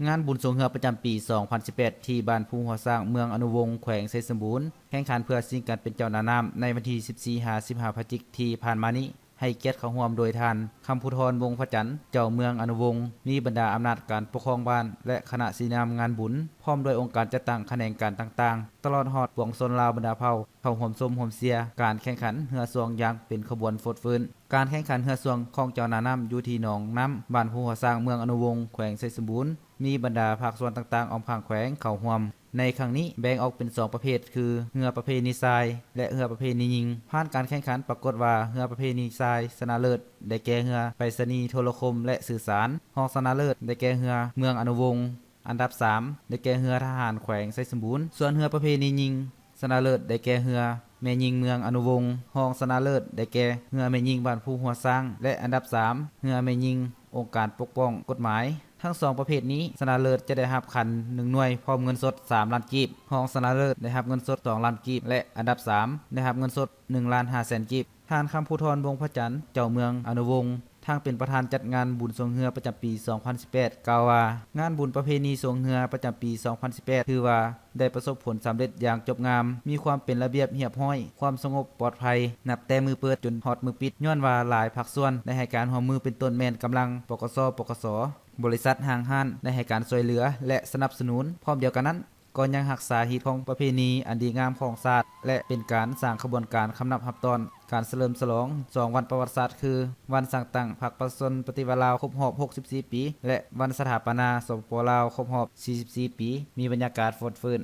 ງານບຸນຊ່ວງເຮືອປະຈຳປີສອງພັນສິບແປດ ທີ່ບ້ານພູຫົວຊ້າງ ເມືອງອະນຸວົງ ແຂວງໄຊສົມບູນ ແຂ່ງຂັນເພື່ອຊິງກັນເປັນເຈົ້າໜ້ານ້ຳ ໃນວັນທີສິບສີ່ ຫາ ສິບຫ້າ ພະຈິກ ທີ່ຜ່ານມານີ້ ໃຫ້ກຽດເຂົ້າຮ່ວມໂດຍທ່ານ ຄຳພູທອນ ວົງພະຈັນ ເຈົ້າເມືອງອະນຸວົງ, ມີບັນດາອຳນາດການປົກຄອງບ້ານ ແລະ ຄະນະຊີ້ນຳງານບຸນ ພ້ອມດ້ວຍອົງການຈັດຕັ້ງຂະແໜງການຕ່າງໆ ຕະຫຼອດຮອດປວງຊົນລາວບັນດາເຜົ່າ ເຂົ້າຮ່ວມຊົມຮ່ວມເຊຍການແຂ່ງຂັນເຮືອຊ່ວງຢ່າງເປັນຂະບວນຟົດຟື້ນ. ການແຂ່ງຂັນເຮືອຊ່ວງຂອງເຈົ້າໜ້ານ້ຳຢູ່ທີ່ໜອງນ້ຳ ບ້ານພູຫົວຊ້າງ ເມືອງອະນຸວົງ ແຂວງໄຊສົມບູນ ມີບັນດາພາກສ່ວນຕ່າງໆອ້ອມຂ້າງແຂວງເຂົ້າຮ່ວມ. ໃນຄັ້ງນີ້ແບ່ງອອກເປັນສອງປະເພດ ຄື ເຮືອປະເພນີຊາຍ ແລະ ເຮືອປະເພນີຍິງ. ຜ່ານການແຂ່ງຂັນປາກົດວ່າ ເຮືອປະເພນີຊາຍຊະນະເລີດ ໄດ້ແກ່ເຮືອໄປສະນີໂທລະຄົມ ແລະ ສື່ສານ, ຮອງຊະນະເລີດ ໄດ້ແກ່ເຮືອເມືອງອະນຸວົງ, ອັນດັບສາມ ໄດ້ແກ່ເຮືອທະຫານແຂວງໄຊສົມບູນ, ສ່ວນເຮືອປະເພນີຍິງ ຊະນະເລີດໄດ້ແກ່ເຮືອແມ່ຍິງເມືອງອະນຸວົງ, ຮອງຊະນະເລີດໄດ້ແກ່ເຮືອແມ່ຍິງບ້ານພູຫົວຊ້າງ ແລະ ອັນດັບສາມ ເຮືອແມ່ຍິງອົງການປົກປ້ອງກົດໝາຍ. ທັງສອງປະເພດນີ້ ຊະນະເລີດຈະໄດ້ຮັບຂັນໜຶ່ງໜ່ວຍ ພ້ອມເງິນສົດສາມລ້ານກີບ, ຮອງຊະນະເລີດໄດ້ຮັບເງິນສົດສອງລ້ານກີບ ແລະ ອັນດັບສາມ ໄດ້ຮັບເງິນສົດໜຶ່ງລ້ານຫ້າແສນກີບ. ທ່ານ ຄຳພູທອນ ວົງພະຈັນ ເຈົ້າເມືອງອະນຸວົງ ທັງເປັນປະທານຈັດງານບຸນຊ່ວງເຮືອປະຈຳປີສອງພັນສິບແປດ ກ່າວວ່າ ງານບຸນປະເພນີຊ່ວງເຮືອປະຈຳປີສອງພັນສິບແປດ ຖືວ່າໄດ້ປະສົບຜົນສຳເລັດຢ່າງຈົບງາມ, ມີຄວາມເປັນລະບຽບຮຽບຮ້ອຍ, ຄວາມສະຫງົບປອດໄພ ນັບແຕ່ມື້ເປີດຈົນຮອດມື້ປິດ, ຍ້ອນວ່າຫຼາຍພາກສ່ວນໄດ້ໃຫ້ການຮ່ວມມື ເປັນຕົ້ນແມ່ນກຳລັງ ປກສ, ປກສ, ບໍລິສັດ, ຫ້າງຮ້ານ ໄດ້ໃຫ້ການຊ່ວຍເຫຼືອ ແລະ ສະໜັບສະໜູນ. ພ້ອມດຽວກັນນັ້ນ, ກໍຍັງຮັກສາຮີດຄອງປະເພນີອັນດີງາມຂອງຊາດ ແລະ ເປັນການສ້າງຂະບວນການຄຳນັບຮັບຕ້ອນການສະເຫຼີມສະຫຼອງສອງວັນປະຫວັດສາດ ຄື ວັນສ້າງຕັ້ງພັກປະຊາຊົນປະຕິວັດລາວຄົບຮອບຫົກສິບສີ່ປີ ແລະ ວັນສະຖາປະນາ ສປປ ລາວ ຄົບຮອບສີ່ສິບສີ່ປີ ມີບັນຍາກາດຟົດຟື້ນ.